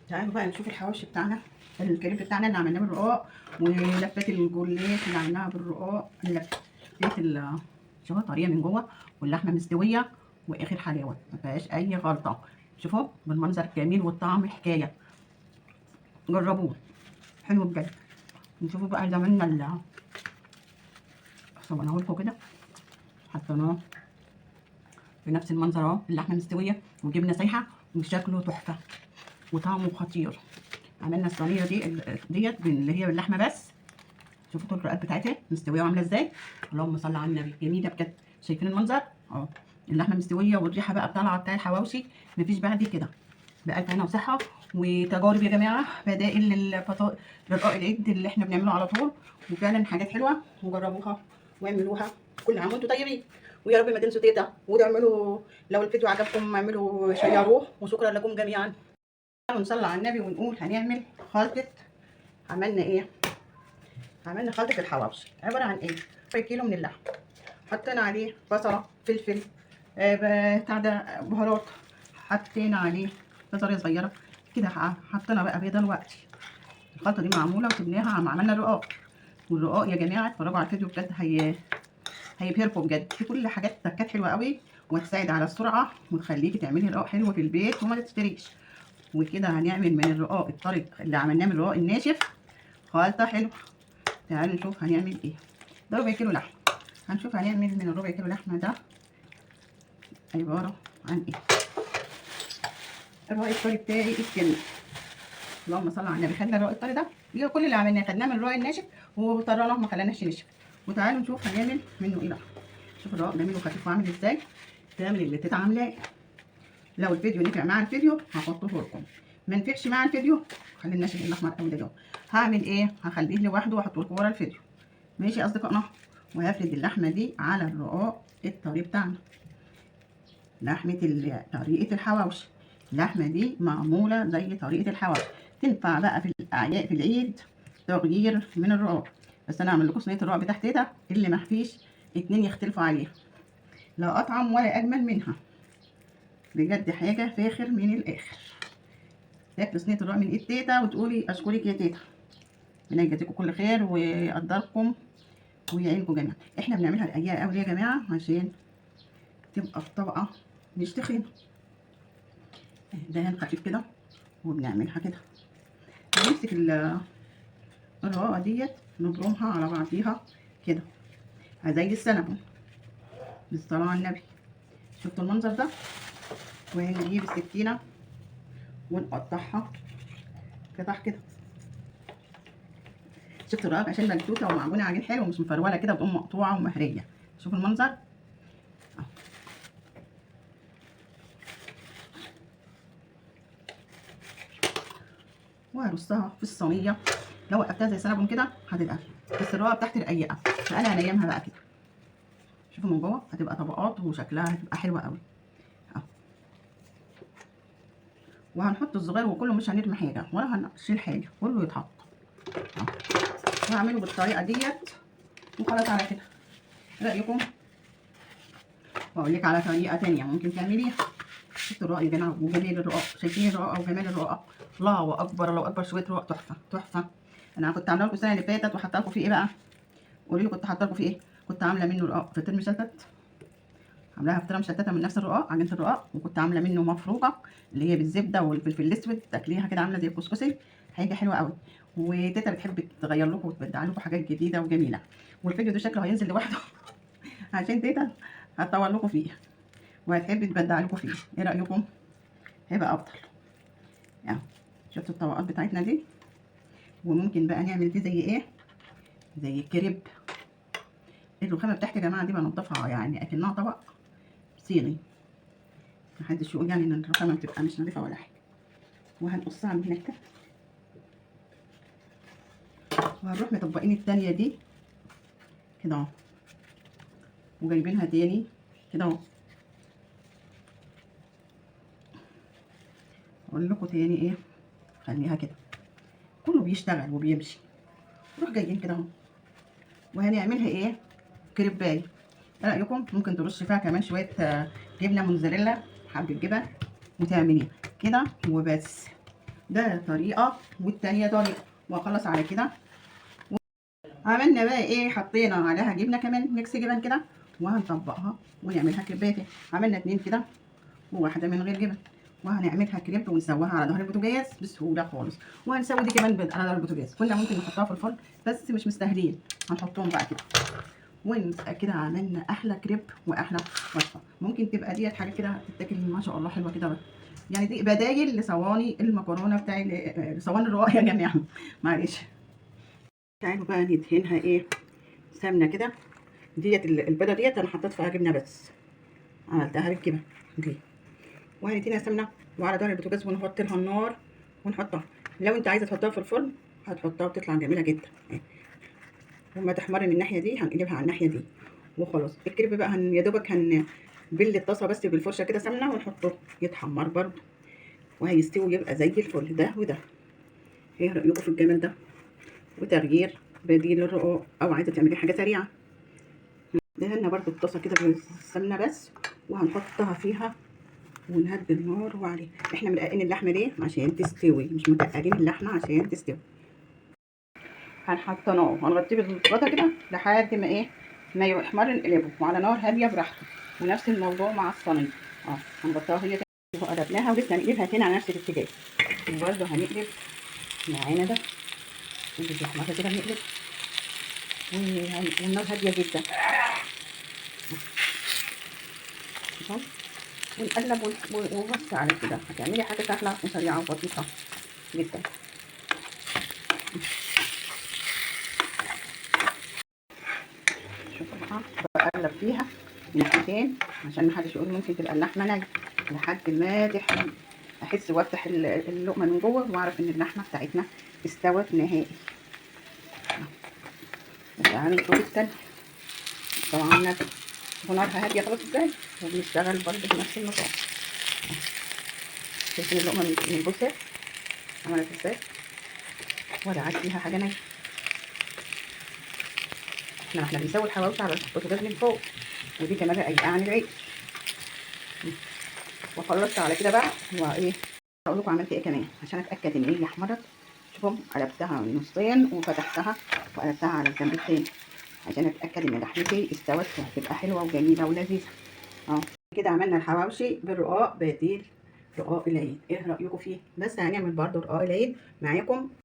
تعالوا بقى نشوف الحواوشي بتاعنا، الكريب بتاعنا اللي عملناه بالرقاق، ولفات الجوليش اللي عملناها بالرقاق. لفات شوفوا طرية من جوه واللحمة مستوية واخر حلاوة، ما فيهاش اي غلطه. شوفوا بالمنظر الجميل والطعم حكاية، جربوه حلو بجد. نشوفوا بقى زماننا اللي صورناه لكم كده، حطيناه بنفس المنظر اهو، اللحمة مستوية وجبنه سايحه وشكله تحفة وطعمه خطير. عملنا الصينية دي ديت اللي هي باللحمه بس، شوفوا الرقات بتاعتها مستوية وعامله ازاي، اللهم صل على النبي، جميلة بجد. شايفين المنظر اهو، اللحمة مستوية والريحه بقى طالعه بتاع الحواوشي، مفيش بعد كده. بألف هنا وصحة وتجارب يا جماعة، بدائل للفطائر لرقاق العيد اللي احنا بنعمله على طول، وفعلا حاجات حلوة وجربوها واعملوها. كل عام وانتم طيبين، ويا رب ما تنسوا تيتا وتعملوا، لو الفيديو عجبكم اعملوا شيروه، وشكرا لكم جميعا. ونصلي على النبي ونقول هنعمل خلطه. عملنا ايه؟ عملنا خلطه الحواوشي، عبارة عن ايه؟ ربع كيلو من اللحم، حطينا عليه بصله، فلفل، بتاع ده بهارات، حطينا عليه بصله صغيرة كده، حطينا بقى بيضة دلوقتي. الخلطة دي معمولة وسبناها عملنا الرقاق، والرقاق يا جماعة اتفرجوا على الفيديو بجد هيبهركم بجد، في كل حاجات تكات حلوة قوي وتساعد على السرعة وتخليكي تعملي رقاق حلو في البيت وما تشتريش. وكده هنعمل من الرقاق الطري اللي عملناه من الرقاق الناشف خلطه حلوة. تعالوا نشوف هنعمل ايه. ده ربع كيلو لحمه، هنشوف هنعمل من الربع كيلو لحمه ده عبارة عن ايه. الرقاق الطري بتاعي الجميل، اللهم صل على النبي. خدنا الرقاق الطري ده اللي كل اللي عملناه، خدناه من الرقاق الناشف وطرناه ما خليناش نشف. وتعالوا نشوف هنعمل منه ايه بقى. شوف الرقاق جميل وخفيف وعامل ازاي، تعمل اللي تيتا عاملاه. لو الفيديو نفع مع الفيديو هحطه لكم، ما نفعش مع الفيديو خلي الناشف الاحمر قوي ده جوه. هعمل ايه؟ هخليه لوحده واحطه لكم ورا الفيديو. ماشي يا اصدقائنا. وهفرد اللحمة دي على الرقاق الطري بتاعنا، لحمه طريقه الحواوشي. اللحمة دي معمولة زي طريقه الحواوشي، تنفع بقى في الاعياد في العيد تغيير من الرقاق. بس انا هعمل لكم صينية الرقاق بتاعت تيتا اللي ما فيش اتنين يختلفوا عليها، لا اطعم ولا اجمل منها بجد، حاجة فاخر من الاخر. تاكلوا صينية الرقاق من ايد تيتا وتقولي اشكرك يا تيتا. ربنا يجازيكم كل خير ويقدركم ويعينكم جميعا. احنا بنعملها رقيقه قوي يا جماعة عشان تبقى الطبقة مش تخينة، دهان خفيف كده، وبنعملها كده. نمسك الرقاقه ديت نبرمها على بعضيها كده زي السلمون، بالصلاة على النبي. شفتوا المنظر ده؟ وهنجيب السكينة ونقطعها قطع كده. شفتوا الرقاق عشان ملتوته ومعجونه عجين حلو ومش مفروله كده وتقوم مقطوعة ومهريه. شوفوا المنظر. وهرصها في الصينية. لو وقفتها زي سلبون كده هتتقفل، بس الرقاقه بتاعتي رقيقه فانا هنيمها بقى كده. شوفوا من جوه هتبقى طبقات وشكلها هتبقى حلوة قوي اهو. وهنحط الصغير وكله، مش هنرمي حاجة ولا هنشيل حاجة، كله يتحط اهو. وهعمله بالطريقة ديت وخلاص على كده. رايكم؟ واقول لك على طريقه تانية ممكن تعمليها. شفتوا الرقاق يا جماعة وجمال الرقاق، شايفين الرقاق وجمال الرقاق؟ الله اكبر، الله اكبر. شوية رقاق تحفة تحفة. انا كنت عامله لكم السنة اللي فاتت وحاطه لكم فيه ايه بقى؟ قولي لي كنت حاطه لكم فيه ايه؟ كنت عامله منه رقاق فطير مشلتت، عاملاها فطيره مشلتته من نفس الرقاق، عجينه الرقاق، وكنت عامله منه مفروكه اللي هي بالزبده والفلفل الاسود، تاكليها كده عامله زي الكسكسي، حاجة حلوة قوي. وتيتا بتحب تغير لكم وتبدع لكم حاجات جديدة وجميلة. والفيديو ده شكله هينزل لوحده عشان تيتا هتطور لكم فيه وهتحب تبدع لكم فيه. ايه رايكم؟ هيبقى افضل. يعني شفتوا الطبقات بتاعتنا دي؟ وممكن بقى نعمل دي زي ايه؟ زي الكريب. الرخامه بتاعتي يا جماعة دي بنضفها يعني اكنها طبق صيني، محدش يقول يعني ان الرخامه بتبقى مش نظيفة ولا حاجة. وهنقصها من هنا كده، وهنروح مطبقين التانية دي كده اهو، وجايبينها تاني كده اهو. اقول لكم تاني ايه، خليها كده كله بيشتغل وبيمشي. نروح جايين كده اهو، وهنعملها ايه؟ كريبايه. ايه رايكم؟ ممكن ترش فيها كمان شوية جبنه موزاريلا، حبه جبن، وتعمليها كده وبس. ده طريقه والتانية طريقه. واخلص على كده. عملنا بقى ايه؟ حطينا عليها جبنه كمان، mix جبن كده، وهنطبقها ونعملها كريبات. عملنا 2 كده وواحدة من غير جبن، وهنعملها كريب ونسويها على ظهر البوتاجاز بسهولة خالص. وهنسوي دي كمان على ظهر البوتاجاز. كنا ممكن نحطها في الفرن بس مش مستاهلين، هنحطهم بقى كده ونبقى كده عملنا احلى كريب واحلى وصفه. ممكن تبقى ديت حاجة كده تتاكل ما شاء الله حلوة كده بقى. يعني دي بدايل لصواني المكرونه بتاع صواني الرقاق يا جماعة، معلش. تعالوا بقى ندهنها ايه؟ سمنه كده. ديت البيضة ديت انا حطيت فيها جبنه بس، عملتها بالجبن دي، وهندينا سمنه وعلى ظهر البوتاجاز، ونحط لها النار ونحطها. لو انت عايزه تحطها في الفرن هتحطها وتطلع جميلة جدا. وما تحمر من الناحية دي هنقلبها على الناحية دي وخلاص. الكريب بقى يا دوبك هنبل الطاسه بس بالفرشه كده سمنه ونحطه يتحمر برده، وهيستوي ويبقى زي الفل. ده وده ايه رايكم في الجمال ده؟ وتغيير بديل للرقاق، او عايزه تعملي حاجة سريعة. دهنا برده الطاسه كده بالسمنه بس، وهنحطها فيها ونهدي النار. وعليه احنا مرققين اللحمة ليه؟ عشان تستوي، مش متقلين اللحمة عشان تستوي. هنحط نار، هنغطيه بالغطا كده لحد ما ايه؟ ما يحمر، نقلبه وعلى نار هادية براحته. ونفس الموضوع مع الصينية، هنغطيها هي كده. قلبناها ولسه هنقلبها تاني على نفس الاتجاه، وبرده هنقلب معانا ده اللي بيحمر كده، هنقلب والنار هادية جدا ونقلب وبس على كده. هتعملي حاجة سهلة وسريعة وبسيطة جدا. شوفوا بقى بقلب فيها ناحيتين عشان محدش يقول ممكن تبقى اللحمة نيه، لحد ما تحمر احس وافتح اللقمة من جوه واعرف ان اللحمة بتاعتنا استوت نهائي. وتعالوا نشوف التانية. طبعا نارها هادية خلاص ازاي، وبنشتغل برضه بنفس النظام. شايفين اللقمة من بصي عملت ازاي؟ ولا عاد فيها حاجة نيه. احنا بنسوي الحواوشي على البوتاجاز من فوق، ودي كمان رقيقه عن العيش. وخلصت على كده بقى. وايه اقول لكم عملت ايه كمان عشان اتاكد ان هي احمرت. شوفوا قلبتها نصين وفتحتها وقلبتها على الجنب التاني عشان اتاكد ان لحمتي استوت وهتبقى حلوة وجميلة ولذيذه. كده عملنا الحواوشي بالرقاق بديل رقاق العيد. ايه رايكم فيه؟ بس هنعمل برضو رقاق العيد معاكم.